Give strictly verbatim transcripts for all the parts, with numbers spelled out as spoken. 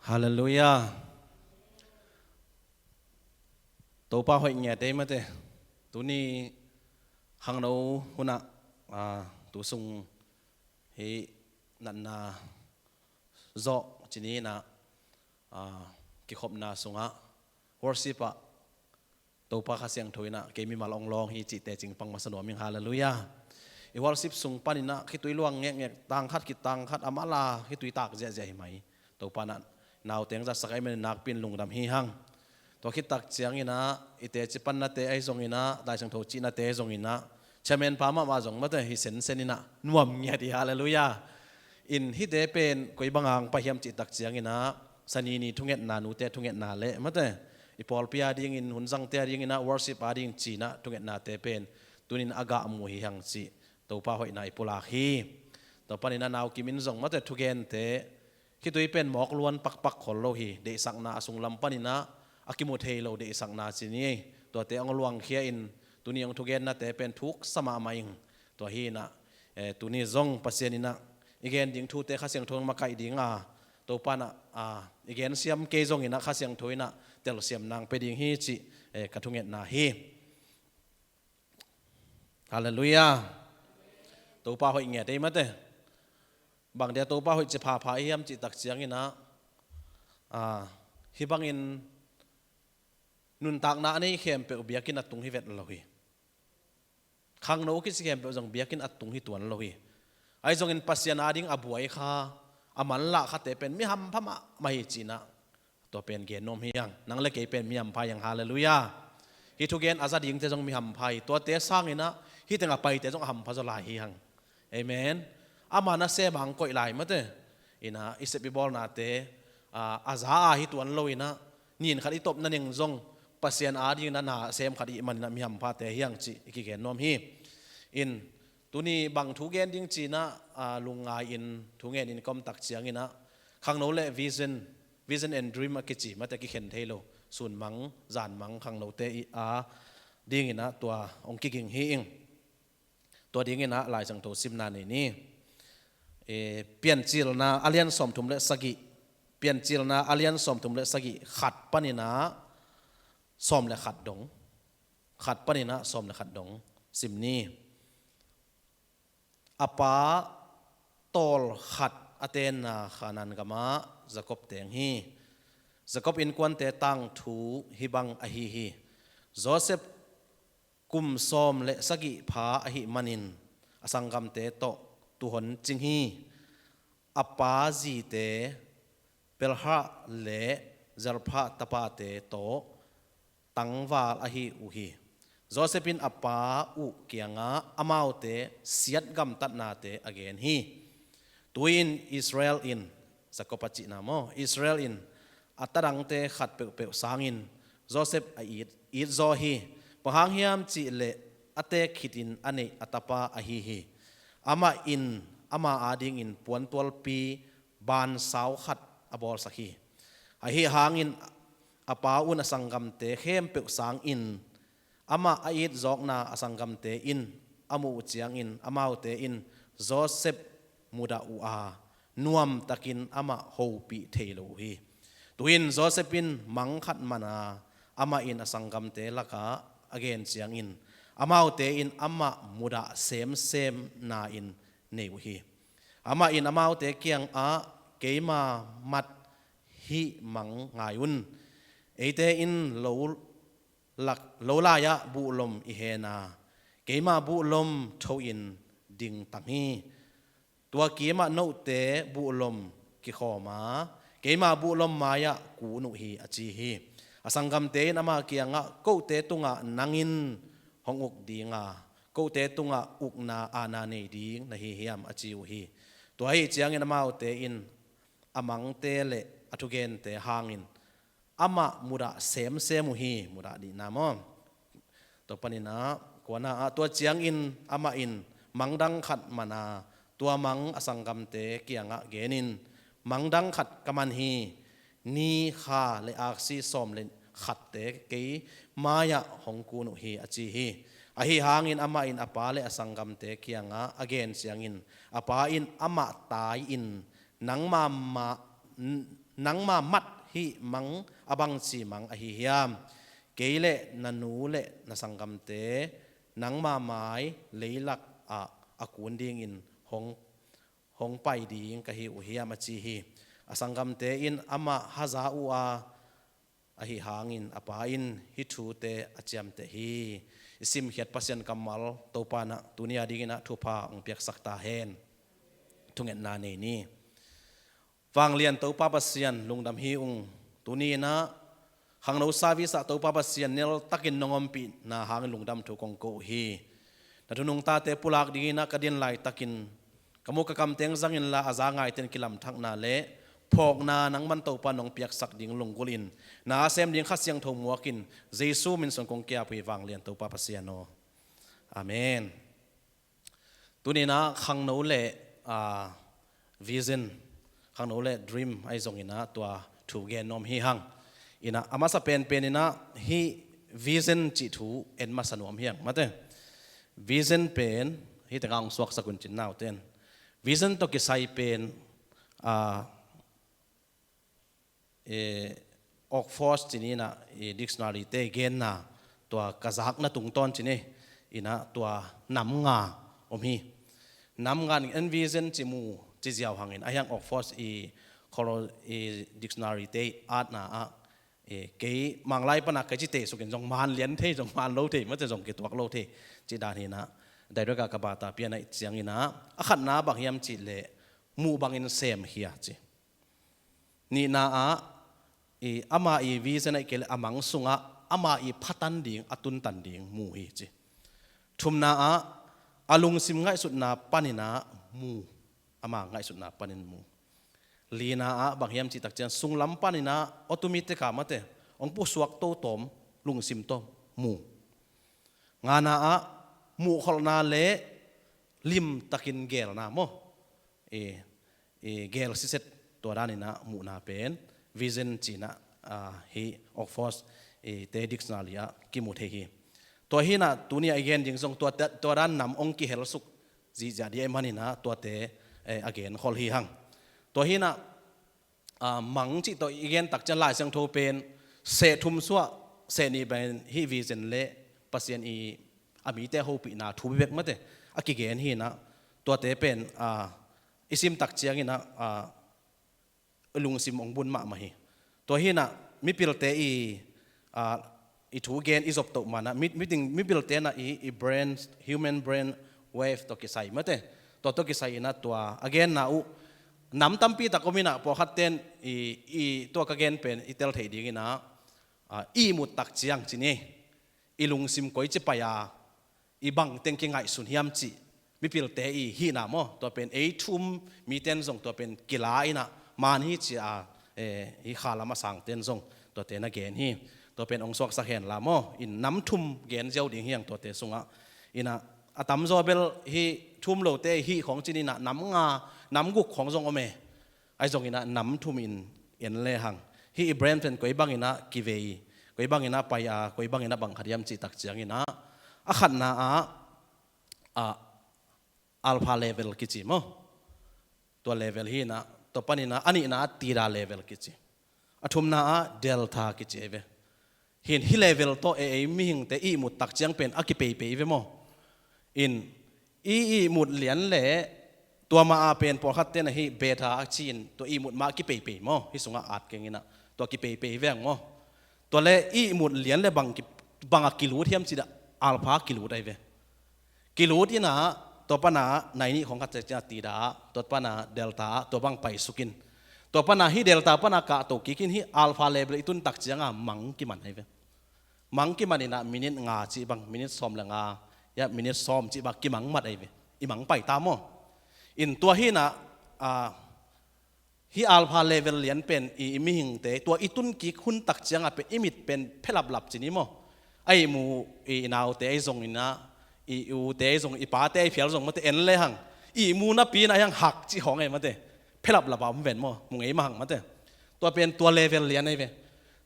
Halleluiah. Topa hoih ngiat ei mate. Tuni khangno hunah, ah, tu sung hi natna zawh cih ni-in ah, ah, kikhopna sungah worship ah Topa Kha Siangtho in ah kei mimal ong lawng hi cihte cingpang masa nuam ing. Halleluiah. I worship sung panin ah khitui luang ngekngek, tangkhat khit tangkhat a mala khitui tak ziahziah hi mai. Topa in ah nauteng zatsak ahih manin nakpi-in lungdam hi hang. Tua khit tak ciangin ah i teci pannate ahi zongin ah, Lai Siangtho cihnate ahi zongin ah, chairman pa mahmah zong mate hi sensen in ah nuam ngiat hi. Halleluiah. In hihte pen koi bang hang pai hiam cih tak ciangin ah, Sani ni thungetna, nute thungetna le mate i pawlpi a dingin, hun zangte a dingin ah, worship a dingin ci-in ah thungetnate pen tunin a gah mu hi hang cih Topa hoihna i pulak hi. Tua panin ah nau kim in zong mate thugente khitui pen mawk luan pakpak khol lo hi. Deihsakna a sunglam panin ah a kimu thei lo deihsakna ci ni. Tuate hong luangkhia in tuni hong thugennate pen thuksa mahmah ing. Tua hi-in ah, eh, tuni zong Pasian in ah i gen ding thute Kha Siangtho in makaih ding a, Topa in ah, ah, i gen siam kei zongin ah Kha Siangtho in ah telsiam nang pia ding hi cih, eh, ka thungetna hi. Halleluiah. Topa hoih ngiat ei mate. Bang dia Topa hoih ci phapha i hiam cih tak ciangin ah, ah, hih bangin nuntakna a nei khempeuh biakinn a tung hi vet lo hi. Khangno kici khempeuh zong biakinn a tung hi tuan lo hi. Ahi zongin Pasian a ding a buai kha, a manlah khate pen mi hampha mahmah hi ci-in ah tua pen gen nuam hi hang. Nang le kei pen mi hampha hi hang. Halleluiah. Hih thugen a za dingte zong mi hampha hi. Tuate sangin ah hih teng a paite zong a hampha zaw lai hi hang. Amen. Ama nasem a hong koih lai mate. In ah i sep i bawlnate, ah, a za a hi tuan lo in ah, nin khat i topna ning zong Pasian a dingin ah nasem khat i hih manin ah mi hamphate hi hang cih i kigen nuam hi. In tuni bang thu gen ding ci-in ah, ah, lungngai-in thu ngenin i ka om tak ciangin ah, khangno le vision, vision and dream a kici mate kikhen thei lo, sunmang, zanmang khangnote i a dingin ah tua hong kiging hi ing. Tua dingin ah Lai Siangtho simna nei ni. Eh, Piancilna a lian sawmthum le sagih. Piancilna a lian sawmthum le sagih, khat panin ah sawm le khat dong. Khat panin ah sawm le khat dong sim ni. A pa tawlkhat a tenna Kanaan gamah Jakob teng hi. Jakob innkuante tangthu hih bang ahi hi. Josef kum sawm le sagih pha ahih manin a sanggamte tawh tuuhon cing hi. A pa zite Bilhah le Zilpah tapate tawh tangval ahi uh hi. Josef in a pa uh kiangah amaute siat gamtatnate a gen hi. Tu-in Israel in, Jakob a cihna maw, Israel in a tadangte khat peuhpeuh sangin Josef a it, itzaw hi. Bang hang hiam cih leh a teek khitin a neih a tapa ahi hi. Amah in ama adingin puantualpi bansau khat a bawlsak hi. Ahi hangin a pa un a sanggamte khempeuh sangin amah a itzawkna a sanggamte in a muh uh ciangin amaute in Josef mudah uh a, nuamtakin amah hopih thei lo uh hi. Tu-in Josef in mang khat man a, amah in a sanggamte lakah a gen ciangin amaute in amah mudah semsemna-in nei uh hi. Amah in amaute kiangah, "Keima mat hih mang ngai un. Eite in lo lak, lo lai-ah buhlom i hen a, keima buhlom tho-in dingtang hi. Tua kimah note buhlom kikhawm a, keima buhlom mai-ah kun uh hi," a ci hi. A sanggamte in ama kiangah, "Kote tungah nang in hong uk ding a, kote tungah ukna aana nei ding na hi hiam?" a ci uh hi. Tua ahih ciangin amaute in a mangte le a thugente hangin amah mudah semsem uh hi. Mudah dihna maw? Tua panin ah kuana ah, tua ciangin amah in mangdang khat man a, tua mang a sanggamte kiangah genin, "Mangdang khat ka man hi. Ni, kha le aksi sawm le khatte kei mai-ah hong kun uh hi," a ci hi. Ahi hangin amah in a pa le a sanggamte kiangah a gen ciangin a pa in amah tai-in, "Nangma mah, Nangma mat hih mang a bangci mang ahi hiam? Kei le na nu le na sanggamte nangma mai leilak ah a kun dingin hong, hong pai ding ka hi uh hiam, a ci hi. A sanggamte in amah haza uh a, ahi hangin a pa in hih thute a ciamteh hi. I simkhiat Pasian kammal Topa in ah tuni a dingin ah thupha hong piaksak ta hen. Thungetna nei ni. Vanglian Topa Pasian, lungdam hi ung. Tuni in ah khangno service ah Topa Pasian nel takin nong ompihna hangin lungdam thu kong ko uh hi. Na thu nungtate pulak dingin ah ka din laitakin ka muk ka kam teng zang inla, a za ngaite'n kilamthakna le phawkna nangman Topa nong piaksak ding lunggulhin, na a sem ding Kha Siangtho muakin Jesu min suang kong ki-ap uh hi, vanglian Topa Pasian aw. Amen. Tuni in ah khangno le, aa, vision, khangno le dream ahi zongin ah tua thu gen nuam hi hang. In ah a masa penpen in ah hih vision cih thu en masa nuam hi hang, mate. Vision pen hih tengah hong suaksak un cin, naute in. Vision tawh kisai pen, aa, eh, Oxford ci ni in ah, eh, dictionary-te genna tua ka zakna tungtawn ci ni in ah tua nam nga om hi. Nam nga in, vision ci mu ci ziau hangin, ahi hang Oxford i, i dictionary-te i atna ah, eh, kei Manglai pan ah ka ci teh sukin zong man lian thei, zong man lo thei, mate, zong kituak lo thei cih dan hi in ah, direct ah ka bata pian ahih ciangin ah, a khatna bang hiam cih leh muh bangin semkhia ci. Nihna ah, i, ama i vision ahih kei leh a mang sungah ama i phatan ding, a tuntan ding mu hi ci. Thumna ah, a lungsim ngaihsutna panin ah mu, ama ngaihsutna panin mu. Lina ah bang hiam cih tak ciang sunglam panin ah automatic ah, mate, hong pusuak to tawm, lungsim tawh mu. Ngana ah, muhkholhna le limtakin gelna maw. E, e, gel siset, tua dan in ah muhna pen vision ci in ah, a, hih Oxford, e, te dictionary ah kimu thei hi. Tua hi in ah tuni a i gen ding zong tua, tua dan nam hong kihelsuk zihziah ding ahih manin ah tuate, e, a genkhol hi hang. Tua hi in ah, a, mang cih tawh i gen tak ciang Lai Siangtho pen seh thum suah, seh nih bangin hih vision le Pasian i a mite hopihna thu bek, mate, a kigen hi in ah, tuate pen, a, i sim tak ciangin ah, a, lungsim hong bun mahmah hi. Tua hi in ah mipilte i, a, i thu gen i zop toh man ah, mi, mi ting, mipilte in ah i, i brain, human brain wave tawh kisai, mate, tua tawh kisai in ah tua a genna uh nam tampi tak om in ah, pawlkhatte'n i, i tua ka gen pen i tel theih dingin ah, a, i ihmut tak ciang ci ni, i lungsim koici pai a, i bang teng kingaihsun hiam cih mipilte i hihna maw. Tua pen ei thu um mite'n zong tua pen kila in ah man hi ci a, e, hih kha lam a sangte'n zong tuate na gen hi. Tua pen hong suaksak hen la maw. In nam thum gen ziau ding hi hang tuate sungah. In ah a tamzaw bel hih thu um lote hih khawng ci ni in ah nam nga, nam guk khawng zong om e. Ahi zongin ah nam thum in en le hang, hih i brain pen koi bangin ah kivei, koi bangin ah pai a, koi bangin ah bang khat hiam cih tak ciangin ah, a khatna ah, a, alpha level kici maw. Tua level hi in ah, tua panin ah a nihna ah theta level kici. A thumna ah delta kici ahi ve. Hi in hih level tawh e, ei mihingte ihmut tak ciang pen a kipeipei ve maw. In, i ihmut lian le tua mah a pen pawlkhatte'n ah hih beta a ci in tua ihmut mah a kipeipei maw. Hih sungah at keng in ah tua kipeipei veng maw. Tua le ihmut lian le bang ki, bang a kilut hiam cih leh alpha kilut ahi ve. Kilut in ah, tua pan ah nai nih khawng khat ciang theta, tua pan ah delta, tua bang paisuk in. Tua pan ah hih delta pan ah kahto kik in hih alpha level i tun tak ciang ah mang kiman ahi ve. Mang kiman in ah minute nga cih bang, minute sawm le nga, ya, minute sawm cih bang kimang mat ahi ve. I mang pai ta maw. In tua hi in ah, a, hih alpha level lian pen i, i mihingte, tua i tun kik hun tak ciang ah pen i mit pen phe laplap ci ni maw. A ihmu i, i naute ahi zongin ah, i, i ute ahi zong, i pate ahi phial zong, mate, en le hang, ihmu napi in ah hih hang hak cih khawng e, mate. Phe laplap a om ven maw, mu ngei mah hang, mate. Tua pen tua level lian ahi ve.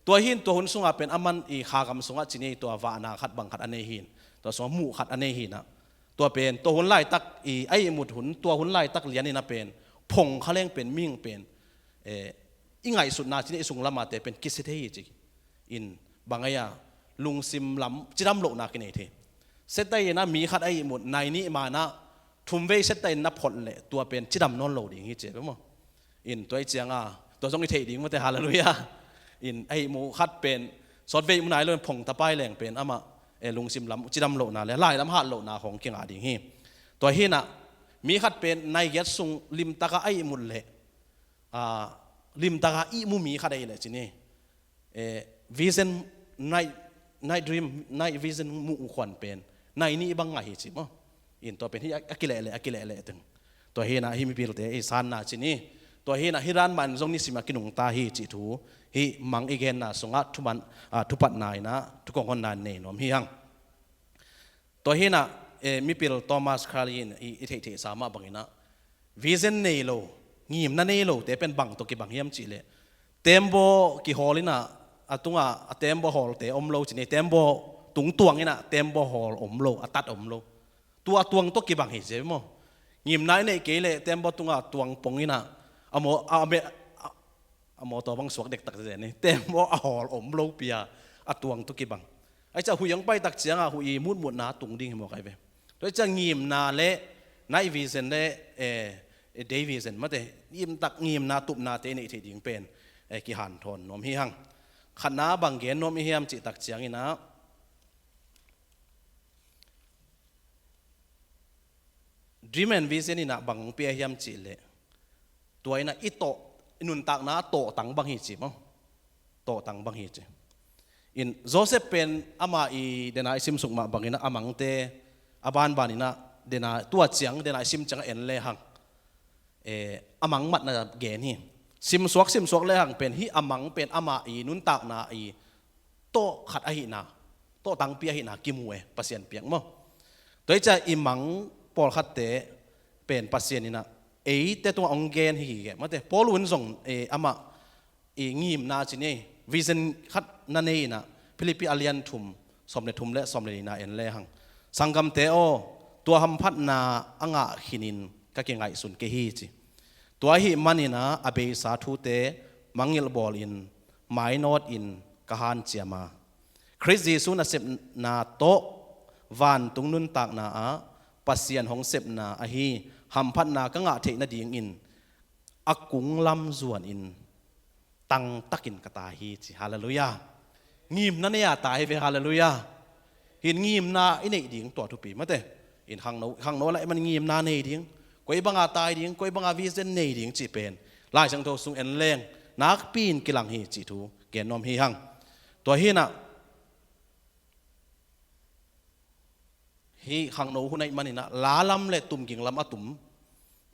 Tua hi in tua hun sungah pen aman i kha gam sungah ci ni, tua vahna khat bang khat a nei hi in. Tua sungah muh khat a nei hi in ah. Tua pen, tua hun laitak i, a ihmut hun, tua hun laitak lian in ah pen, phong kha leng pen, mihing pen, e, i ngaihsutna ci-in i sunglamate pen kisia thei hi ci. In bang a, lungsim lam cidam lohna kinei thei. Saturday in ah mi khat a ihmut, nai nih ma-in ah thumvei Saturday in na phot leh tua pen cidam nawn lo ding hi ci ve maw. In tua hi ciang a, tua zong i theih ding mate, halleluiah. In a ihmu khat pen sawtvei ihmu nai lo in phong tapai leng pen amah, eh, lungsim lam cidam lohna le lailam hat lohna hong kingah ding hi. Tua hi-in ah mi khat pen nai giat sung limtak a ihmut leh, ah, limtak a ihmu mi khat ahi leh ci-in, eh, vision, night, night dream, night vision muh uh khuan pen nai nih bang ngah hi ci maw. In tua pen hih a, a kileh leh, a kileh leh teng. Tua hi-in ah hih mipilte i sanna ci-in, tua hi-in ah hih dan mah in zong nisim a kinungta hi cih thu, hih mang i genna sungah thuman, ah, thupatna in ah, thukong honna nei nuam hi hang. Tua hi-in ah, eh, mipil Thomas Carlyle in i, i theihtheihsa mah bangin ah, vision nei lo, ngimna nei lote pen bang tawh kibang hiam cih leh, tembaw kihawl in ah, a tungah a tembaw hawlte om lo ci-in, tembaw tung tuang in ah tembaw hawl om lo, a tat om lo. Tua a tuang tawh kibang hi ci maw. Ngimna i neih kei leh tembaw tungah tuang pong in ah, a maw, a, a, a, a mawtaw bang suak dektak zen hi. Tembaw a hawl om lo pi a, a tuang tawh kibang. Ahih ciang huih hong pai tak ciang a huih i mutmutna tung ding hi mawk ahi ve. Tua ahih ciang ngimna le night vision le, eh, day vision mate, ngimtak ngimna tupnate i neih theih ding pen, eh, kihanthawn nuam hi hang. Khatna bang gen nuam i hiam cih tak ciangin ah, dream and vision in ah bang hong pia hiam cih leh, tua in ah i tawh, i nuntakna a tawhtang bang hi ci maw. Tawhtang bang hi ci. In Joseph pen amah i dena i simsuk mah bangin ah a mangte a banban in ah dena tua ciang, dena i sim ciang a en le hang, eh, a mang matna gen hi. Simsuak, simsuak le hang pen hih a mang pen amah i nuntakna i tawh khat ahihna, tawhtangpi ahihna kimu e, Pasian piak maw. Tua ahih ciang i mang pawlkhatte pen Pasian in ah eite tungah hong gen hi gige mate. Paul un zong, eh, amah i ngimna ci-in, vision khat na nei in ah, Philippi a lian thum, sawm le thum le sawm le lina en le hang. Sanggamte aw, tua hamphatna a ngah khinin ka kingaihsun kei hi ci. Tua ahih manin ah a beisa thute mangngilh bawlin, mainawtin ka hanciam a, Khrist Jesu nasepna tawh vantung nuntakna ah Pasian hong sepna ahi hamphatna ka ngah theih nadingin a kunglam zuanin tangtakin ka tai hi ci. Halleluiah. Ngimna nei a tai hi ve, halleluiah. Hih ngimna i neih ding tua thupi mate. In khangno, khangno laih man ngimna nei ding, koi banga tai ding, koi banga vision nei ding cih pen Lai Siangtho sung en leng nakpi in kilang hi cih thu gen nuam hi hang. Tua hi-in ah, hih khangno hun ahih manin ah la lam le tumging lam a tum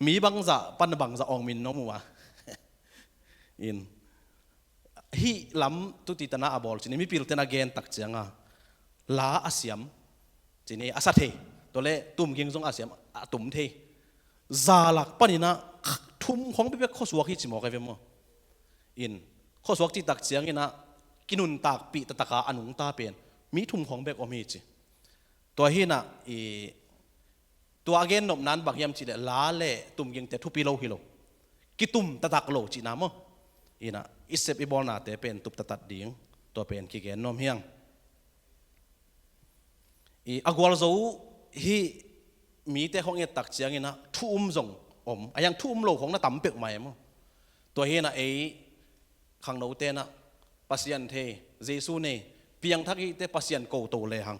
mi bangzah pan bangzah awngmin nong mu a. In hih lam tuti tana a bawl ci-in mipilte na gen tak ciang a, la a siam ci-in a sa thei, tua le tumging zong a siam, a tum thei. Za lak panin ah thum khong bekbek khuasuak hi ci mawk ahi ve maw. In khuasuak cih tak ciangin ah kinuntakpih taktak a a nungta pen mi thum khong bek om hi ci. Tua hi-in ah i, tua a gennopna in bang hiam cih leh la le tumgingte thupi lo hi lo, kitum taktak lo cihna maw. In ah i sep i bawlnate pen tup taktak ding, tua pen kigen nuam hi hang. I a gualzo hih mite khong i et tak ciangin ah thu um zong om, a hiang thu um lo khong na tam peuhmah e maw. Tua hi-in ah ei khangnote in ah Pasian thei, Jesu nei, piangthak hihte Pasian ko to le hang,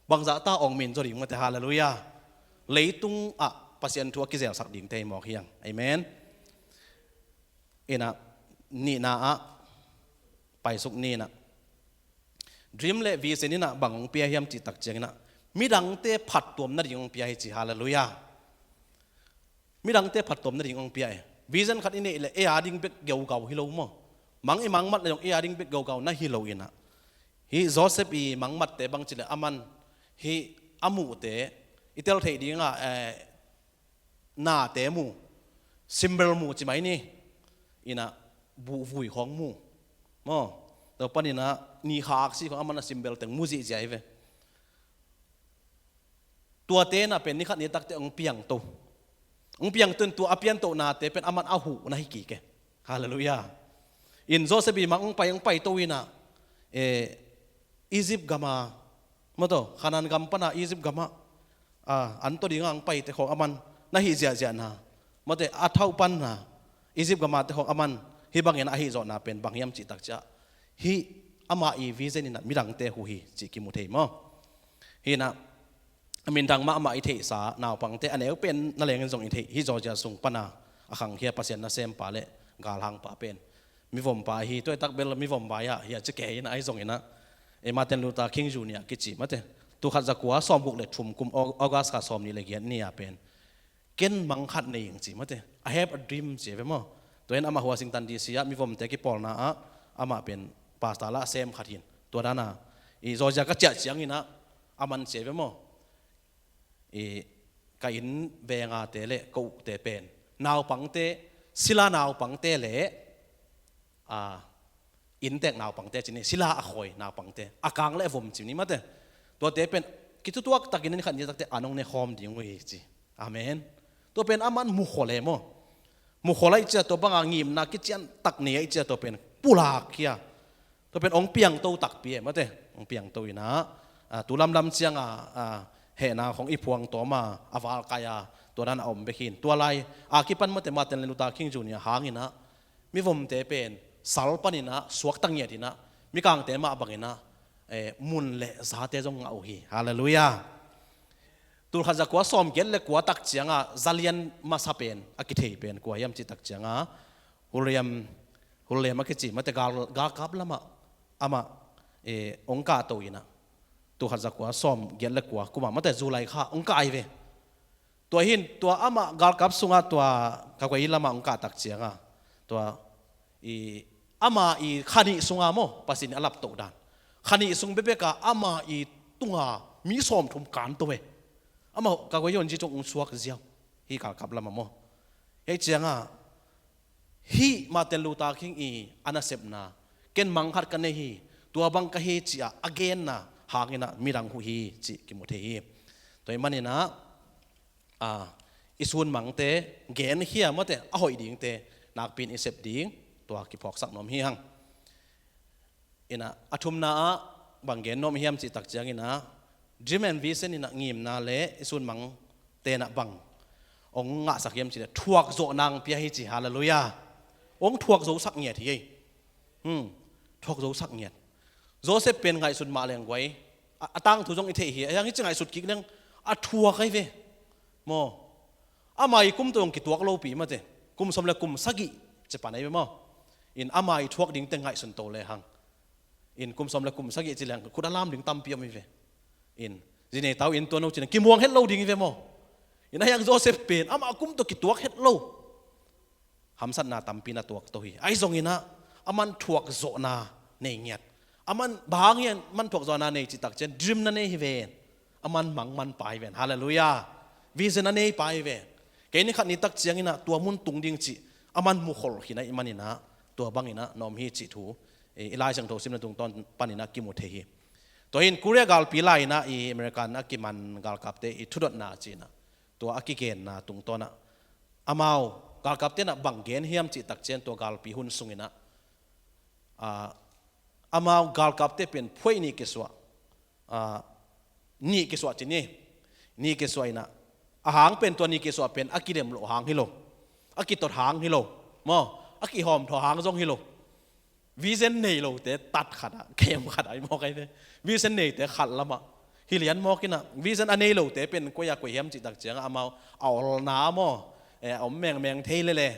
bangzah ta awngmin zaw ding mate, halleluiah. Leitung ah Pasian thu a kizelsak ding thei mawk hi hang. Amen. In ah nihna ah paisuk ni in ah, dream le vision in ah bang hong pia hiam cih tak ciangin ah midangte phattuam nading hong pia hi ci, halleluiah. Midangte phattuam nading hong pia e. Vision khat i neih leh ei a ding bek geugau hi lo maw. Mang i mangmat le zong ei a ding bek geugau na hi lo in ah, hih Joseph i mangmatte bang cih leh aman hih a muhte i tel theih ding a, eh, nate mu, symbol mu ci mai ni. In ah buhvui khong mu maw. Tua panin ah ni kha aksi khong aman a symbol teng mu zihziah hi ve. Tuate in ah pen ni khat ni takte hong piangto, hong piangto in tua a piantohnate pen aman a huh na hi kik e. Halleluiah. In Joseph i mah hong pai, hong pai to inah, eh, Egypt gama, maw taw, Khanaan gam pana Egypt gama, ah, an tawh dinga hong paite khawng aman na hih ziahziahna, mawte, a thauh panna, Egypt gamate khawng aman hih bangin a hih zawhna pen bang hiam cih takciah, hih ama i vision inah midangte huh hi cih kimu thei maw? Hinah, a minthang mahmah i theihsa naupangte a neu pen na lengin zong i theih, hih Georgia sung pana a khangkhia Pasian nasempa le galhangpa pen mivompa hi. Tua i takbel mivom vai-ah hi a ci kei inah, ahi zonginah, eh, Martin Luther King Junior kici, mawte, tul khat zakua sawmguk le thum kum Au-, August kha sawmnih le giat ni-a pen ken mang khat nei ing ci, mawte, I have a dream ci ve maw? Tua in amah Washington D C ah mivomte kipawlna ah amah pen pastor la a sem khat hin. Tua dana i Georgia ka ciah cianginah aman ci ve maw? I ka inn vengate le ka ukte pen naupangte, sila naupangte le, a, inntek naupangte ci ni, sila a khawi naupangte, a kang le a vom ci ni, mawte, tuate pen kitutuak takin a ni khat ni takte an hong ne khawm ding uh hi ci. Amen. Tua pen aman mukhol e maw? Mukhol ahih ciah tua banga ngimna kician tak nei ahih ciah tua pen pulak khia. Tua pen hong piangto takpi e, mawte, hong piangto inah, a, tu lamlam cianga, a, hehna khawng i phuang tawma a valkai a, tua dan a om bek hin. Tua lai a kipan, mawte, Martin Luther King Junior hanginah mivomte pen sal paninah suakta ngiat inah, mikangte mah banginah, eh, mun le zate zong ngah uh hi. Halleluiah. Tul khat zakua sawmgiat le kua tak cianga zalian masa pen a kithei pen kua hiam cih tak cianga William, William a kici, mawte, gal, galkap lamah amah, eh, hong kahto inah, tul khat zakua sawmgiat le kua kuma, mawte, July kha hong kah hi ve. Tua hin, tua amah galkap sungah tua Kawkaiya lamah hong kah tak cianga, tua i, ama i kha nih sunga maw, Pasian in a laptoh dan, kha nih sung bekbeka ama i tunga mi sawmthum kanto e. Amah Kawkaiya hun ci tung hong suak ziau hi, galkap lamah maw? Hih cianga hih Martin Luther King i a nasepna, ken mang khat ka nei hi, tua bang ka hi ci-a a genna hanginah midang huh hi cih kimu thei hi. Tua ahih maninah, a, i sun mangte genkhia, mawte, a hoih dingte nakpi-in i sep ding, tua kiphawksak nuam hi hang. Inah, a thumna ah bang gen nuam hiam cih tak cianginah, dream and vision inah ngimna le i sun mang tenah bang hong ngahsak hiam cih leh thuakzawhna hong pia hi ci. Halleluiah. Hong thuakzosak ngiat hi ei. Hmm. Thuakzosak ngiat. Joseph pen ngaihsut mah leng guai, a, a tangthu zong i theih hi. A hiang hi ci ngaihsut kik leng a thuak ahi ve maw? Ama i kum tawh zong kituak lopi, mawte, kum sawm le kum sagih ci pan ahi ve maw? In ama i thuak dingte ngaihsun to le hang. In kum sawm le kum sagih ci leng khut a lam ding tampi om hi ve. In zi nei tau in tuan lo ci leng kimuang het lo ding hi ve maw? In a hiang Joseph pen amah kum tawh kituak het lo, hamsatna tampi na tuak to hi. Ahi zonginah aman thuakzawhna nei ngiat. Aman bang hang hiam, aman thuakzawhna nei cih tak ciang dream na nei hi ven. Aman mang man pa hi ven. Halleluiah. Vision a nei pa hi ven. Kei ni khat ni tak cianginah tua mun tung ding cih aman mukhol khin ahih maninah, tua banginah na om hi cih thu, eh, i Lai Siangtho simna tungtawn paninah kimu thei hi. Tua hin Korea galpi lai-inah i American a kiman galkapte i thudotna cinah, tua a kigenna tungtawnah amau galkapte inah bang gen hiam cih tak ciang, tua galpi hun sunginah, ah, amau galkapte pen phuaih nih kisuah, ah, nih kisuah ci ni, nih kisuah inah, a hang pen, tua nih kisuah pen a kidem loh hang hi lo, a kitot hang hi lo maw, a kihawmthawh hang zong hi lo. Vision nei lote tat khatah, kem khatah i mawk ahi ve. Vision neite khat lamah hi lian mawk inah, vision a nei lote pen koi-ah koih hiam cih tak ciangah amau a olna maw, eh, a om mengmeng thei lele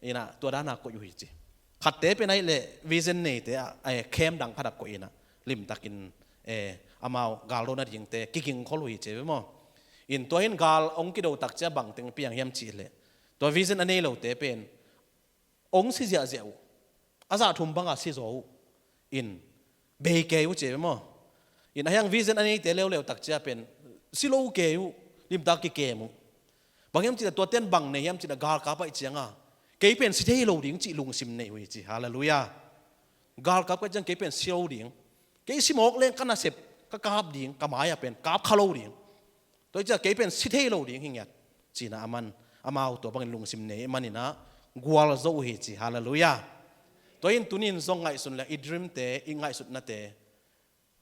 inah, tua dana koih uh hi ci. Khatte pen ahih leh vision neite ah, eh, kem dang khatah koih inah limtakin, eh, amau galdo nadingte kigingkhol uh hi ci ve maw? In tua hin gal hong kido tak ciang bangteng piang hiam cih leh, tua vision a nei lote pen hong si ziahziah uh. A zah thum banga si zaw uh. In bei kei uh ci ve maw? In a hiang vision a neite leuleu tak ciang pen si lo kei uh, limtak kikem uh. Bang hiam cih leh tua ten bang nei hiam cih leh, galkap ahih cianga kei pen si thei lo ding cih lungsim nei uh hi ci. Halleluiah. Galkap ka ciang kei pen si lo ding, kei si mawk leng ka nasep ka kap ding, ka mai-ah pen kap kha lo ding. Tua hi ciah kei pen si thei lo ding hi ngiat, cinah aman, amau tua bangin lungsim nei maninah gualzo uh hi ci. Halleluiah. Tua in tunin zong ngaihsun le i dreamte, i ngaihsutnate,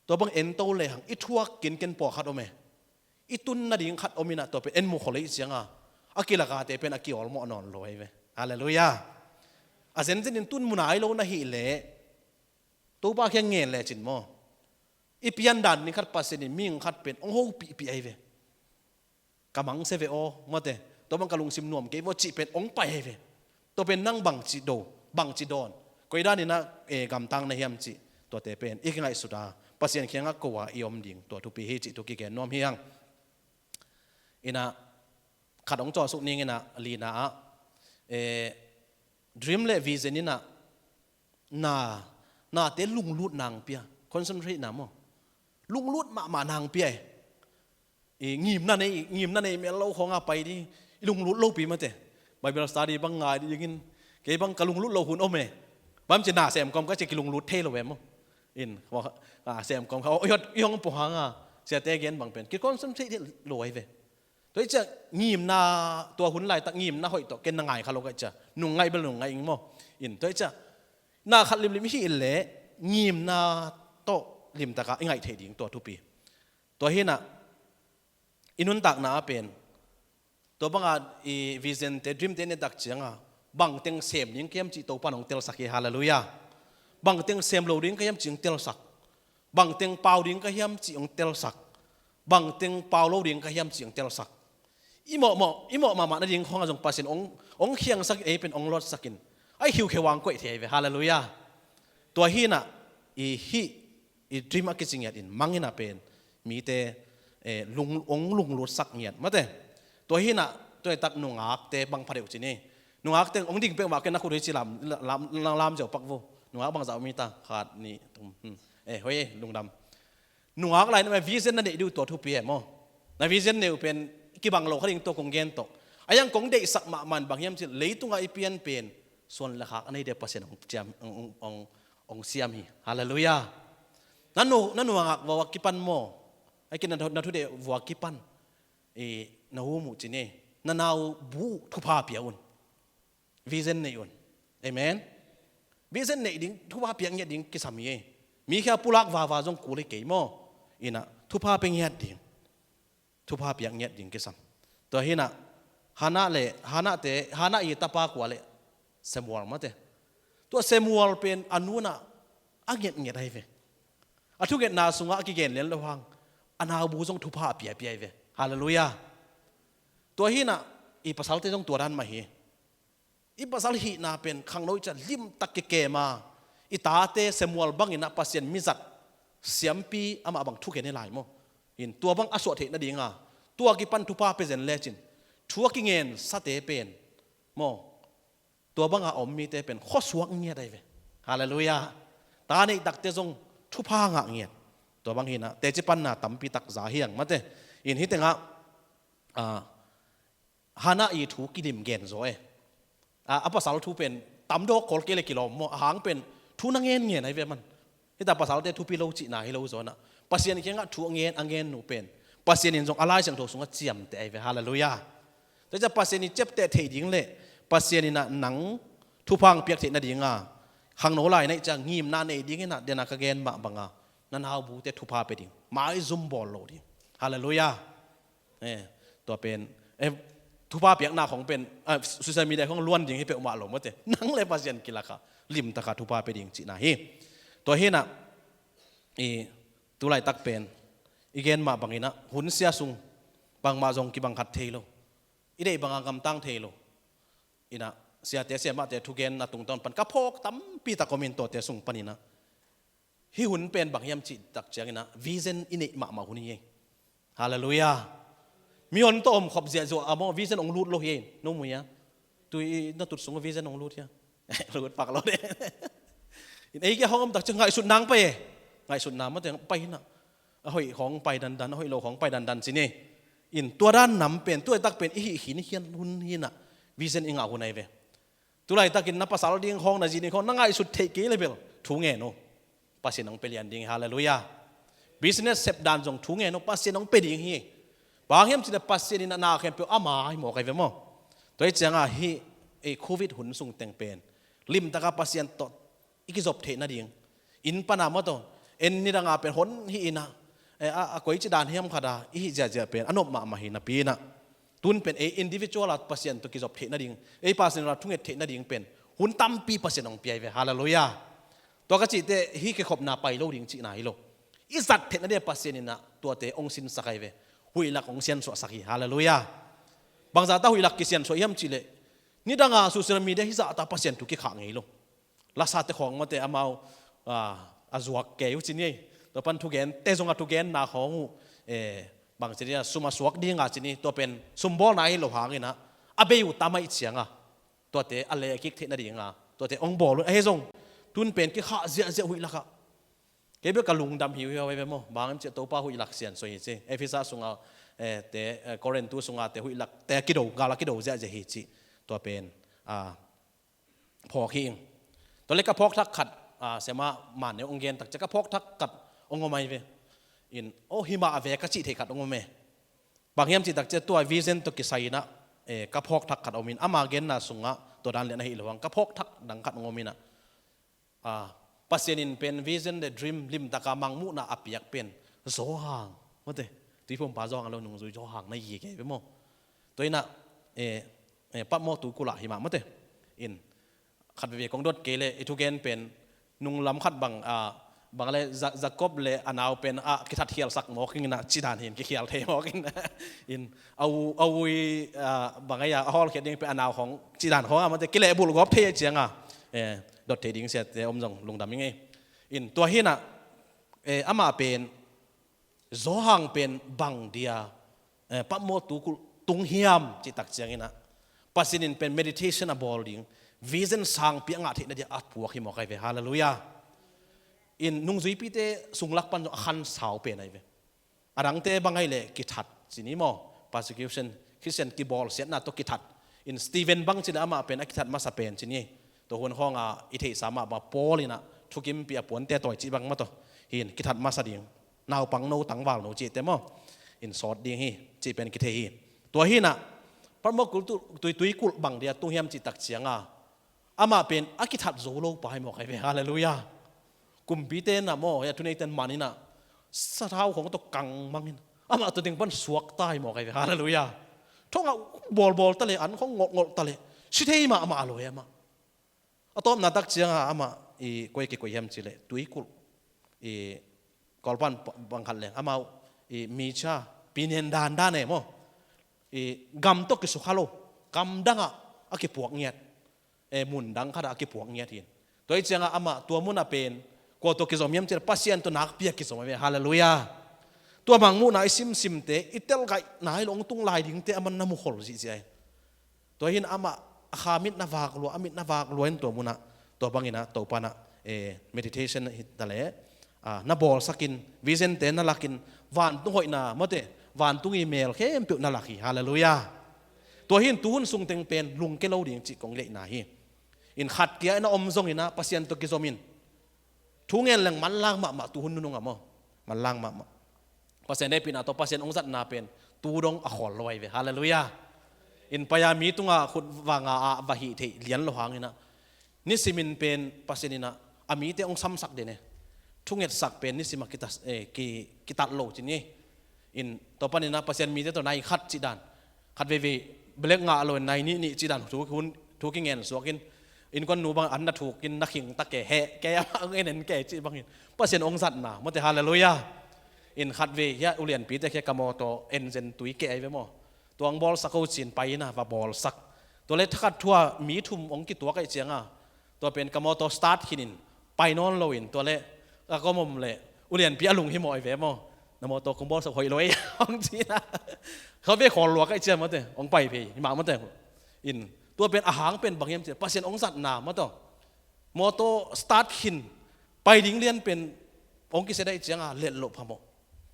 tua bang en to lehang i thuak kinken pawlkhat om e. I tun nading khat om inah tua pen en mu khol ei cianga a kilakate pen a kiawlmawh nawn lo ahi ve. Halleluiah. A zenzenin tun mu nai lo na hih leh Topa kiang ngen lecin maw, i pian dan ding khat Pasian in mihing khat pen hong hopihpih ahi ve. Ka mangsia ve aw, mawte, tua bang ka lungsim nuam kei vaw cih pen hong pai ahi ve. Tua pen nang bangci do, bangci dawn, koi dan inah e, gamtang na hiam cih, tuate pen i kingaihsut a Pasian kiangah ko a i om ding tua thupi hi cih thu kigen nuam hi hang. Inah khat hong cawlsuk ning inah lina ah, e, dream le vision inah na, nate lunglut nang pia, concentrate na maw, lunglut mahmah nang pia e. I ngimna nei, ngimna nei mel lo khawng a pai ding, i lunglut lopi mate. Bible study bang ngai dingin, kei bang ka lunglut lo hun om e. Bang ci na sem kawm ka ci kilunglut thei lo e maw. In, a sem kawm ka, i hong pua hanga siate gen bang pen ki concentrate lo ahi ve. Tua hi ciah ngimna, tua hun laitak ngimna hoih tawh ken na ngai kha lo ka ciah, nung ngaih bel nung ngaih ing maw. In, tua hi ciah na khat limlim i hih leh ngimna tawh limtaka i ngaih theih ding tua thupi. Tua hinah i nuntakna ah pen tua banga i vision te, dream te netak cianga bangteng sem ding ka hiam cih Topa in hong telsak hi. Halleluiah. Bangteng sem lo ding ka hiam cih hong telsak. Bangteng pau ding ka hiam cih hong telsak. Bangteng pau lo ding ka hiam cih hong telsak. I mawhmawh, i mawh mahmah nading khawngah zong Pasian hong, hong khiangsakin ei pen hong lotsakin a i khiukheu a hong koih thei ahi ve. Halleluiah. Tua hinah i hih i dream a kici ngiatin manginah pen mite, eh, lung, hong lunglutsak ngiat mate. Tua hinah tua tak nungakte bang pha deuh ci ni. Nungakte hong ding peuhmah ken na khut hoi ci lam, lam, lam, lam ziau pak vo. Nungak bangzah mi ta, khat, nih, thum, hmm. Eh, hoi, lungdam. Nungak lai na vision na neih dih uh tua thupi e maw. Na vision neih uh pen kibang lo kha ding tua kong gen tawh. A iang kong deihsak mahmah in bang hiam cih leh leitungah i pian pen suan le khak a nei dia Pasian hong siam, hong, hong, hong, hong siam hi. Halleluiah. Na nu, na nungak vua kipan maw. Ai kin na, na thu deh vua kipan. I na hum uh ci ni. Na nau bu thupha pia un. Vision neih un. Amen. Vision neih ding, thupha piak ngiat ding kisam hi. Mi khia pulak vava zong kul hi kei maw. Inah thupha pia ngiat ding. Thupha piak ngiat ding kisam. Tua hinah Hannah le, Hannah te, Hannah i tapa kua le Samuel mate. Tua Samuel pen a nunah a ngetnget ahi ve. A thungetna sungah a kigen lian lo hang a naubu zong thupha a piapia ahi ve. Halleluiah. Tua hinah i pasalte zong tua dan mah hi. I pasal hihna pen khangno i ciah limtak kikem a, i tate Samuel banginah Pasian mizat siampi amah bang thugen hi lai maw. In tua bang a suah theih nadinga tua kipan thupha pia zen lecin thu a kingen sate pen maw, tua banga a om mite pen khuasuak ngiat ahi ve. Halleluiah. Ta neih takte zong thupha ngah ngiat. Tua bang hinah teci panna tampi tak za hiang mate. In hih tengah, ah, Hannah i thu kidim gen zaw e. A, a pasal thu pen tamdawk kol kei le kilawm maw, a hang pen thu na ngen ngen ahi ve man. Hita pasalte thupi lo cihna hi lo zawnah Pasian kiangah thu a ngen, a ngen nu pen Pasian in zong a Lai Siangtho sungah ciamteh ahi ve. Halleluiah. Tua ciah Pasian i ciapteh theih ding le Pasian inah nang thupha hong piak theih nadinga khangno lai na hih ciah ngimna nei dinginah dena ka gen mah banga na naubute thupha pia ding maizum bawl lo ding. Halleluiah. Eh, tua pen, eh, thupha piakna khong pen, ah, social media khong luan ding hi peuhmah lo mate. Nang le Pasian kilakha limtaka thupha pia ding cihna hi. Tua hinah i tulaitak pen i gen mah banginah hun sia sung bangmah zong kibang khat thei lo. I deih banga gamtang thei lo. Inah siate siamahte thugen na tungtawn pan ka phawk tampi tak om in tuate sung paninah hih hun pen bang hiam cih tak cianginah vision i neih mahmah hun hi. Halleluiah. Mihon tawh om khop ziahzuah a maw, vision hong lut lo hi. No mu hia? Tui na tut sungah vision hong lut hia? Lut pak lo de. In ei kia hong om tak ciang ngaihsut nang pai e. Ngaihsut na mate pai hinah. A hoih hong pai dandan, a hoih lo hong pai dandan ci ni. In tua dan nam pen, tua tak pen i hih khin hian hun hinah vision i ngah hun ahi ve. Tulaitakin na pasal ding khawng, na zi ding khawng na ngaihsut theih kei le bel thu ngen uh. Pasian hong pia lian ding hi. Halleluiah. Business sep dan zong thu ngen uh, Pasian hong pia ding hi. Bang hiam cih leh Pasian in a na khempeuh ama hi mawk ahi ve maw. Tua hi ciangah hih ei covid hun sung teng pen limtaka Pasian tawh i kizop theih nading. Inn pana maw taw, en nidanga pen hon hi inah, eh, a, a koici dan hiam khata i hih ziahziah pen a nop mahmah hi napi inah, tun pen ei individual a Pasian tawh kizop theih nading, ei Pasian a thunget theih nading pen hun tampi Pasian hong piai ve. Halleluiah. Tua ka cihte hih kikhopna pai lo ding cihna hi lo. I zat theih nading Pasian inah tuate hong sinsak ahi ve. Huihlak hong siansuahsak hi. Halleluiah. Bangzahta huihlak kisiansuah hiam cihleh, nidanga social media hih zahta Pasian thu kikhah ngei lo. Lasate khawng mawte amau, ah, a zuak kei uh ci ni ei. Tua pan thugente zonga thugenna khawng uh, eh, bangci dia sum a suak dinga ci ni, tua pen sumbawlna ahi lo hanginah a bei uh tam ahih cianga tuate a lekik theih nadinga tuate hong bawl uh ahi zong, tun pen kikhah ziahziah huih lakah. Kei bel ka lungdam hiuhiau ahi ve maw. Bang hang hiam cihleh Topa huihlak siansuah hi ci. Efesa sunga, eh, te, eh, Korintu sunga te huihlak te a kido, gal a kido ziahziah hi ci. Tua pen, ah, phawk hi ing. Tua le ka phawk thak khat, ah, siama man ne hong gen tak ciah ka phawk thak khat hong om ahi ve. In, oh, himah a ve ka cih thei khat hong om e. Bang hiam cih tak ciah tua vision tawh kisai inah, eh, ka phawk thak khat om in, ama genna sungah tua dan lian ahi lo hang ka phawk thak dang khat hong om inah, ah, Pasian in pen vision le dream limtaka mangmuhna a piak pen Johan, mawte, tuiphumpa Johan lo, nungzui Johan na yi kei ve maw. Tua inah, eh, eh, patmawh tu kulh ah himah mawte. In, khat veve kong dot kei le i thugen pen nunglam khat bang, ah, bang le Ja-, Jacob le a nau pen a kithat khialsak mawk ing inah cidan hin kikhial thei mawk ing. In, a u, a u i, ah, bang ei a, a hawlkhiat ding pen a nau khawng cidan khawng a mawte kilehbulh gawp thei ahih cianga, eh, dot thei ding siate om zong lungdam ing ei. In, tua hinah, eh, amah pen Johan pen bang dia, eh, patmawh tu kulh tung hiam cih tak cianginah Pasian in pen meditation a bawl ding, vision sangpi a ngah theih nadia a puak hi mawk ahi ve. Halleluiah. In, nungzuipite sunglak pan zong a khansau pen ahi ve. A dangte bang ahih leh kithat ci ni maw, persecution, Khristian kibawlsiatna tawh kithat. In, Stephen bang ci le amah pen a kithat masa pen ci ni. Tua hun khawnga i theihsa mah bang Paul inah thukimpi a puante tawi cih bang mawtaw hin kithat masa ding. Naupang no, tangval no cihte maw, in sawt ding hi cih pen kithei hi. Tua hinah patmawh kulh tu, tui, tuikulh bang dia tung hiam cih tak cianga amah pen a kithat zo lo pa hi mawk ahi ve. Halleluiah. Kumpite na maw, ya thuneiten man inah sathau khawng tawh kangmangin amah tua ding pan suakta hi mawk ahi ve. Halleluiah. Thongah bawlbawl ta le, an khawng ngolhngolh ta le, si thei mahmah a lo hi amah. A tawpna tak cianga amah i koi kikoi hiam cihleh tuikulh i Kawlpan bang khat le amau i micha pinen dandan e maw, i gam tawh kisukha lo, kam dangah a kipuak ngiat, e, mun dang khatah a kipuak ngiat hin. Tua hi cianga amah tua munah pen kua tawh kizom hiam cihleh Pasian tawh nakpi a kizom ahi ve. Halleluiah. Tua mangmuhna i simsimte i telgaihna hi lo hong tung lai dingte aman na mukhol zihziah hi. Tua hin amah a kha mit na vak lua, a mit na vak lua in tua munah tua banginah Topa nah, eh, meditation hi ta le, ah, na bawlsakin, vision te na lakin, vantung hoihna mawte, vantung i mel khempeuh na lak hi. Halleluiah. Tua hin tuhun sungteng pen lungke lo ding cih kong leihna hi. In khat kia na om zonginah Pasian tawh kizomin thu ngen leng manlang mahmah tuhun nunung a maw. Manlang mahmah. Pasian hehpihna tawh Pasian hong zatna pen tu dong a khawl lo ahi ve. Halleluiah. In pai-a mi tungah khut vanga ah va hih theih lian lo hanginah nisimin pen Pasian inah a mite hong samsak den e. Thungetsak pen nisimah kita, eh, ki, kitat lo ci ni. In tua paninah Pasian mite tawh nai khat cih dan, khat veivei belek ngah lo in nai nih nih cih dan thu, hun, thu kingen suakin, innkuan nu bang an na thukin na khing ta ke, heh, kei amah hong en en kei cih bangin Pasian hong zatna mawte. Halleluiah. In khat vei hiah ulianpite khia ka mawtaw engine tui keh ahi ve maw. Tua hong bawlsak o ci-in pai inah va bawlsak. Tua le thakhat thu-a mi thum hong kituak ahih cianga tua pen ka mawtaw start khinin pai nawn loin tua le ka kom om le ulianpi a lunghimawh ahi ve maw. Na mawtaw kong bawlsak hoih lo ei hong ci inah. Kha ve khawl luak ahih ciang mawte hong pai phei himah mawte. In tua pen a hang pen bang hiam cihleh Pasian hong zatna mawtaw. Mawtaw start khin pai ding lian pen hong kisia daih cianga let loh phamawh.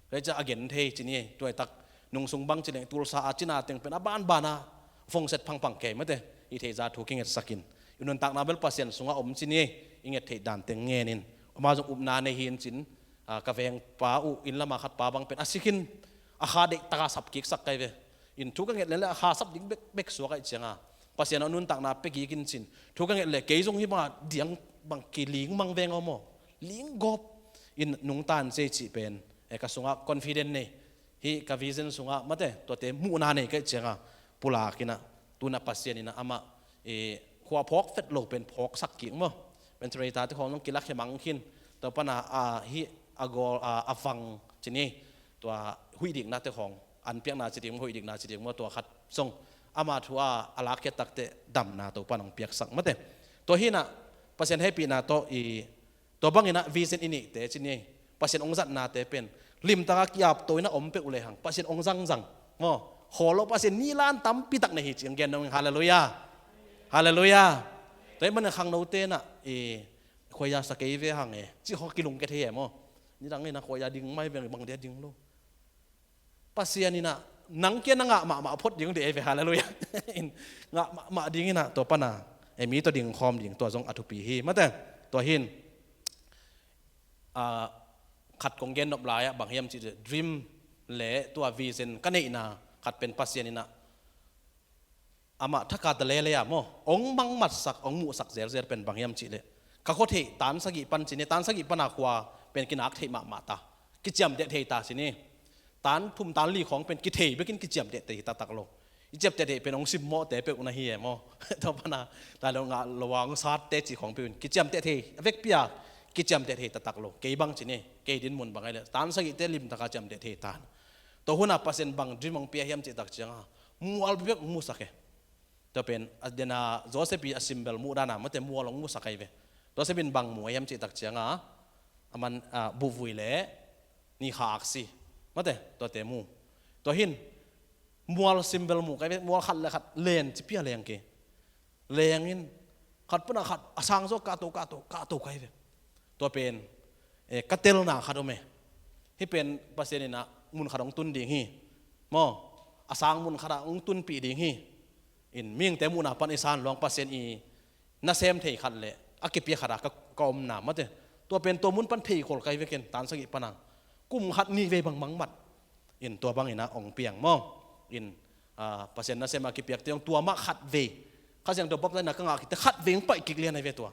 Tua hi ciah a gen thei ci ni ei. Tua hi tak nungsung bang ci leng Tulsa a cina teng pen a banbana fongset phangphang kei mawte. I theihza thu kingetsakin i nuntakna bel Pasian sungah om ci ni ei. I nget theih dan teng ngenin ama zong upna nei hi in cin, ah, ka vengpa uh inn lama khatpa bang pen a sikhin a kha deihtaka sap kiksak kai ve. In thu ka nget lele a kha sap ding bek, bek suak ahih cianga Pasian a nuntakna pia kikin cin thu ka nget le kei zong hi banga diang bang kiling mang veng aw maw. Ling gawp in nungta in ci ei cih pen, eh, ka sungah confident nei. Hih ka vision sungah mate, tuate muhna nei ka hih ciangah pulak inah, tu-in ah Pasian inah amah, eh, khua phawk fet lo pen phawksak kik maw. Ventilator te khawng zong kilakhia mang khin. Tua pan a, a, hih a gawl, a, a vang ci ni. Tua huih dikna te khawng, an piakna ci ding maw, huih dikna ci ding maw, tua khat zong ama thu a, a lakkhiat takteh damna Topan hong piaksak mate. Tua hi inah Pasian hehpihna tawh i, tua bang inah vision i neihte ci ni. Pasian hong zatnate pen limtaka ki-ap to inah om peuh lehang Pasian hong zangzang maw. Khawl lo Pasian nilan tampi tak nei hi ci hong gen dong. Halleluiah. Halleluiah. Tua hi manin khangnote inah i, khuaia sa kei ve hang e, ci khawng kilungkia thei e maw. Nidang inah khuaia ding mai veng, bang dia ding lo. Pasian inah nang kia na ngah mahmah phot ding dih ei ve. Halleluiah. In, ngah mahmah ding inah tua pan a, eh, mi tawh ding khawm ding, tua zong a thupi hi mate. Tua hi in, ah, khat kong gen nop lai-ah bang hiam cih leh dream le tua vision ka neihna khat pen Pasian inah amah thakhat a lele a maw, hong mangmatsak, hong muhsak zelzel pen bang hiam cih leh, ka khua theih tan sagih pan ci ni, tan sagih pan a khua pen kinak theih mahmah ta, kiciamteh thei ta ci ni. Tan thum tan li khawng pen kithei bekin kiciamteh thei taktak lo. I ciamteh theih pen hong simmawhte peuh na hi e maw. Tua pan a, lai lo ngah lo a hong satte ci khawng peuh in kiciamteh thei, a vekpi a kiciamteh thei taktak lo. Kei bang ci ni, kei dinmun bang ahi leh tan sagihte limtaka ciamteh thei ta. Tua hun a Pasian bang dream hong pia hiam cih tak ciangah, mual bekbek hong musak e. Tua pen a, den a Joseph i a symbol muh dan a mate, mual hong musak ahi ve. Joseph in bang mu hiam cih tak ciangah, a man, a, buhvui le nikha aksi mate, tuate mu. Tua hi in mual symbol mu ka hi ve, mual khat le khat len ci pia leng kei. Leng in khat pan a khat a sang zaw kahto, kahto, kahto ka hi ve. Tua pen, eh, ka telna khat om e. Hih pen Pasian inah mun khat hong tun ding hi maw. A sang mun khat ah hong tunpih ding hi. In mihingte muhna pan i san luang Pasian i nasem thei khat le a kipia khat a ka, ka omna mate. Tua pen tua mun pan thei khol ka hi ve ken, tan sagih pan a. Kum khat nih vei bang mangmat. In tua bang inah hong piang maw. In, ah, Pasian nasem a kipiakte hong tua mah khat vei. Kha Siangtho baptisena ka ngah khit teh khat vei hong pai kik lian ahi ve tua.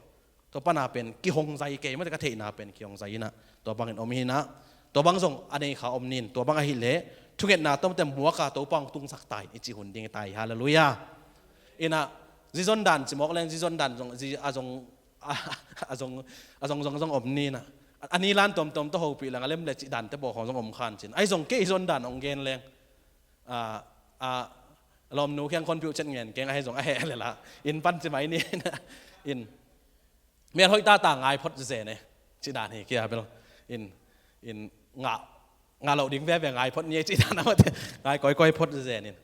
Tua pan a pen kihong zai kei mate, ka theihna pen kihong zai inah tua bangin om hi inah. Tua bang zong a nei kha om ni in, tua bang ahih leh thungetna tawmte muak a Topa hong tungsak ta in i cih hun ding hi ta hi. Halleluiah. Inah zi zon dan ci mawk leng, zi zon dan zong, zi a zong, a zong, a zong zong zong om ni inah. A nilan tawmtawm tawh hopih leng a lem le cih dante pawh khawng zong om khan cin. Ahi zong kei zon dan hong gen leng, a, a, lawmnu kiang khonpiuh cet ngen keng ahi zong a heh le la. In pan ci mai ni inah. In mel hoih tata ngai phot zen e. Cih dan hi kia bel. In, in ngah, ngah loh ding veve ngai phot ni e cih dan a mate. Ngai kawikawi phot zen in.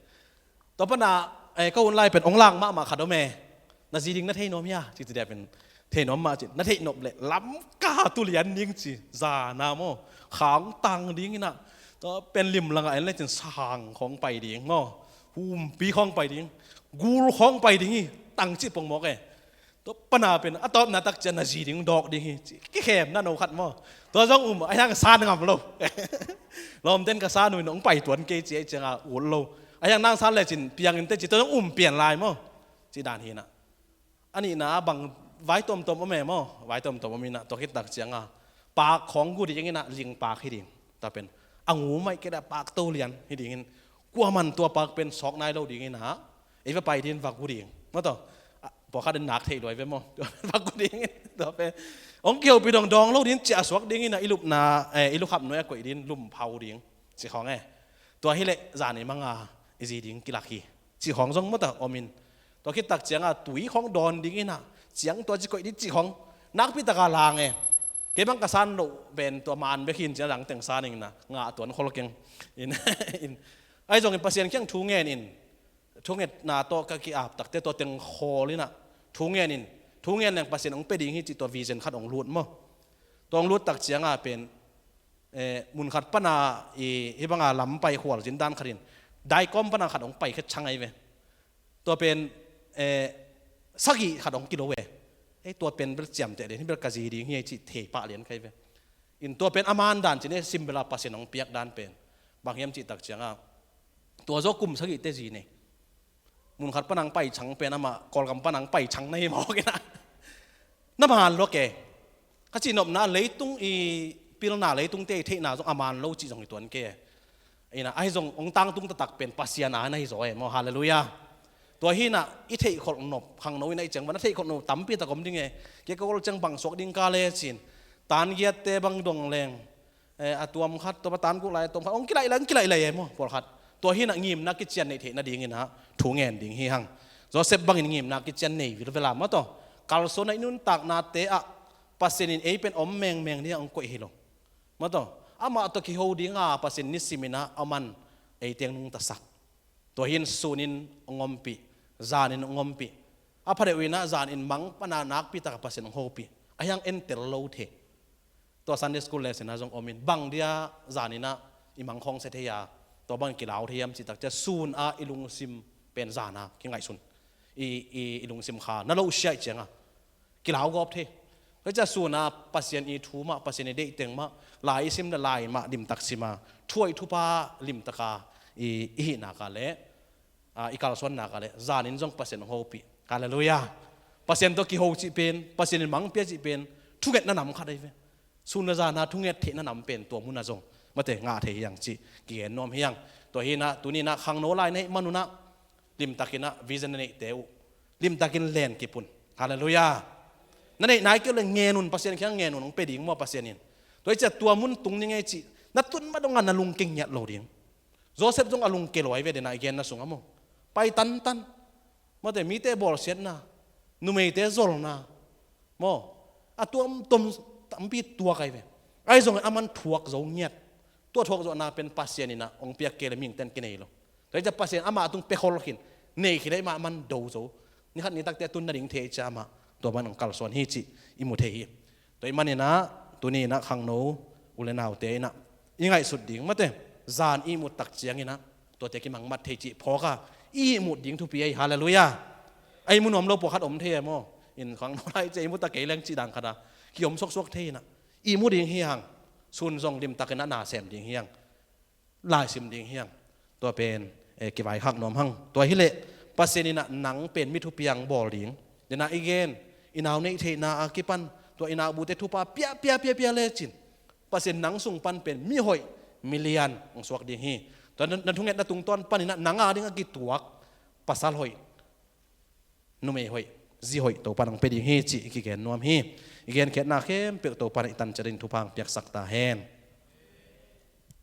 Tua pan a, eh, ka hun lai pen hong lang mahmah khat om e. Na zi ding na thei nuam hia? Ci ci dep in. Thei nuam mah ci. Na theih nop leh Lamka tu lian ding ci. Zana maw. Khang tang ding inah. Tua pen lim langah en le cin sang khawng pai ding maw. Humpi khawng pai ding. Gul khawng pai ding hi. Tang cih pong mawk e. Tua pan a pen a tawpna tak ciang na zi ding dawk ding hi ci, kikhemna no khat maw. Tua zong um, a hiang san ngam lo. Lawmten ka san uh in hong pai tuan kei ci, a hiang a ut lo. A hiang nang san le cin piang in teh ci, tua zong um pian lai maw. Cih dan hi inah. A nihna bang vai tawmtawm om e maw. Vai tawmtawm om inah tua khit tak ciang a, pak khawng gu ding inah, ling pak hi ding. Tua pen a ngu maih kei leh pak to lian hi ding in. Kuaman tua pak pen sawk nai lo ding inah. Ei va pai ding va gu ding. Maw tua. A, pawlkhat in nak theih luai ve maw. Tua pen va gu ding. Tua pen hong kihopih dong dawng lo ding, ciah suak ding inah, i lupna, eh, i lukhap nuai a koih ding, lum phau ding. Ci khawng e. Tua hi leh zan i mang a i zi ding kilak hi. Ci khawng zong maw tua om in. Tua khit tak ciang a tui khawng dawn ding inah. Ciang tua ci koih ding ci khawng. Nakpi taka lang e. Kei bang ka san loh pen tua man bek hi in, ciang dang teng san ing inah. Ngah tuan khol keng. In, in. Ahi zongin Pasian kiang thu ngen in. Thungetna tawh ka ki-ap takteh tua teng khawl inah thu ngen in, thu ngen leng Pasian hong pia ding hi cih tua vision khat hong lut maw. Tua hong lut tak ciang a pen, eh, mun khat pan a i, hih bang a lam pai khualzin dan khat in, daikawm pan a khat hong pai khet ciang ahi ve. Tua pen, eh, sagih khat hong kilo e. Ei, tua pen bel ciamteh lian hi, bel ka zi ding hi ei cih thei pah lian ka hi ve. In tua pen a man dan cin e, symbol a Pasian hong piak dan pen. Bang hiam cih tak ciang a, tua zaw kum sagihte zi nei. Mun khat pan a hong pai ciang pen amah Kawlgam pan a hong pai ciang na hi mawk inah. Na man lo ke. Ka cihnopna leitung i pilna, leitung te i theihna zong a man lo cih zong hi tuan ke. Ina, ahi zong hong tangtung taktak pen Pasian a na hi zaw e maw. Halleluiah. Tua hi ina, i theihkholh nop, khangno ina i ciang bang na theihkholh nop tampi tak om ding e. Kei ka gol ciang bang suak ding ka le cin. Tan giatte bang dong leng, eh, a tuam khat, tua pa tan kuk lai, tuam khat, hong kilaih lai, hong kilaih lai e maw, pawlkhat. Tua hi ina ngimna kician neih theih nading ina thu ngen ding hi hang. Joseph bangin ngimna kician nei vilvel a maw taw. Kalsuan a i nuntaknate ah Pasian in ei pen om mengmeng ding a hong koih hi lo. Maw taw, amah tawh kiho ding a Pasian nisim ina a man ei teng nungtasak. Tua hi in sun in hong ompih, zan in hong ompih. A phadeuh ina zan in mang pan a nakpi tak a Pasian hong hopih. A hiang entel lo thei. Tua Sunday school lesson a zong om in, bang dia zan ina i mang khawng sia thei a, tua bang kilau thei hiam cih tak ciang sun a i lungsim pen zan a kingaihsun. I, i, i lungsim kha na lo siaih ciang a kilau gawp thei. Tua ciang sun a Pasian i thu mah, Pasian i deih teng mah, lai i sim le lai mah limtak sim a, thu hoih thupha limtak a i, i hih nak a le, a, i kalsuan nak a le, zan in zong Pasian hong hopih. Halleluiah. Pasian tawh kiho cih pen, Pasian in mang pia cih pen thungetna nam khat ahi ve. Sun le zan a thunget theihna nam pen tua mun a zong mate ngah thei hi hang cih kigen nuam hi hang. Tua hi ina, tuni ina khangno lai na hih man un a, limtak ina vision na neihte uh limtak in len kip un. Halleluiah. Na neih nai kei uh le ngen un, Pasian kiang ngen un, hong pe ding maw Pasian in. Tua hi ciang tua mun tung ni ngei cih na tun ma dong a na lungke ngiat lo ding. Joseph zong a lungke lo ahi ve, dena i genna sung a maw. Pai tantan. Mate, mite bawlsiatna, numeite zolna maw, a tuamtuam tampi tuak ahi ve. Ahi zongin a man thuak zo ngiat. Tua thuak zawhna pen Pasian ina hong piak kei le mihingte'n kinei lo. Tua hi ciang Pasian amah tung pia khol khin, nei khin le amah man do zo. Ni khat ni takte a tun nading thei ciang amah tua man hong kalsuan hi cih i mu thei hi. Tua ahih man ina, tuni ina khangno u le naute ina i ngaihsut ding mate, zan i ihmut tak ciang ina tuate kimangmat thei cih phawk a, i ihmut ding thupi ahi. Halleluiah. A ihmu nuam lo pawlkhat om thei e maw. In khangno lai ciang ihmut a kei leng cih dan khat a kiom suaksuak thei ina, ihmu ding hi hang. Sun zong limtak ina na sem ding hi hang. Laisim ding hi hang. Tua pen, eh, kivaikhak nuam hang. Tua hi leh Pasian ina nang pen mi thupi a hong bawl ding. Dena i gen, i nau neih theihna a kipan tua i naubute thupha pia, pia, pia, pia lecin Pasian nang sung pan pen mi hoih, mi lian hong suak ding hi. Tua na, na thungetna tungtawn pan ina nang a ding a kituak pasal hoih, numei hoih, zi hoih Topa'n hong pia ding hi cih i kigen nuam hi. I genkhiatna khempeuh Topa'n i tan ciat in thupha hong piaksak ta hen.